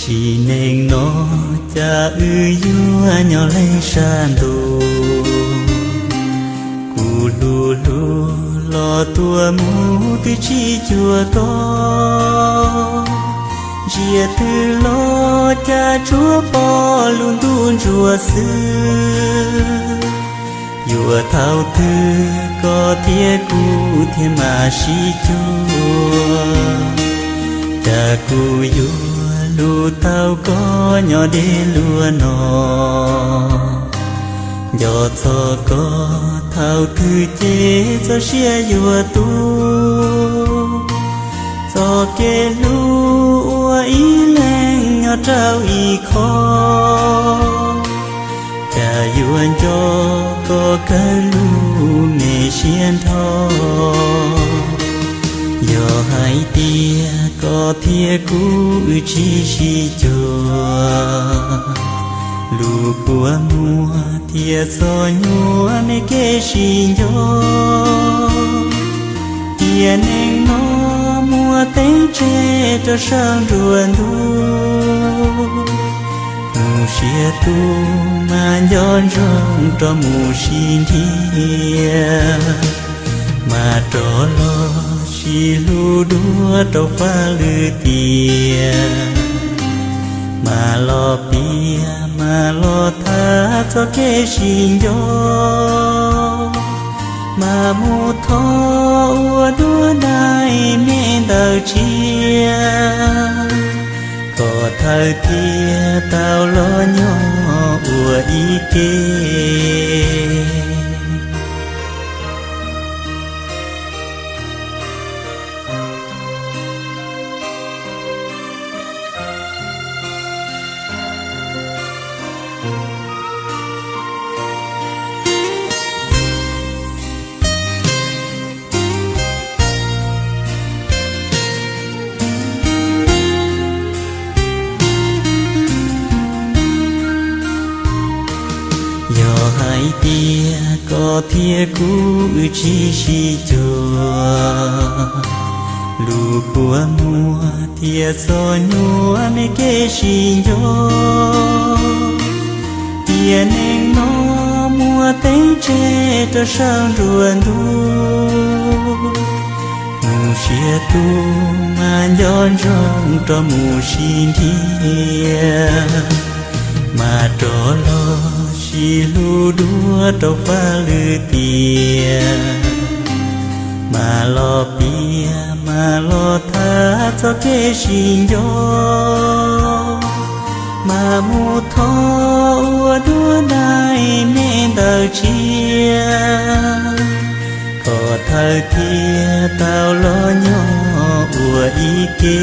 Sim neej no cas wb yuav nyob leej sab ntuj, kuv hlub hlub los tuaj mus twb tsis cuag koj, ntsia twg los cas tsuas pom lub ntuj ntsuag xwb. Yuav thaum twg koj thiab kuv thiaj mam sib cuag, cas kuv yuav hlub tau koj nyob deb luag no. Nco txog koj thaum twg ces txoj sia yuav tu, txoj kev hlub ua ib leeg nyob rau ib qho, cas yuav nco koj kawg lub me siab nrho. Yog hais tias koj thiab kuv wb tsis sib cuag, lub kua muag thiab txoj nyuag me kev sib nco, tiam neej no muaj teeb tseg rau sab nruab ntug. Mus siab tu mas nco ntsoov rau mus sib nrhiav, mas rov los sib hlub dua rau faj lwm tiam, mas los piav mas los tham txoj kev sib nco, mas mus thov ua dua daim me ntawv tshiab, kom thawj thiaj tau los nyob ua ib ke. Yog hais tias koj thiab kuv wb tsis sib cuag, lub kua muag thiab txoj nyuag me kev sib nco, tiam neej no muaj teeb tseg rau sab nruab ntug. Mus siab tu mas nco ntsoov rau mus sib nrhiav, mas rov los sib hlub dua rau faj lwm tiam, mas los piav mas los tham txoj kev sib nco, mas mus thov ua dua daim me ntawv tshiab, kom thawj thiaj tau los nyob ua ib ke.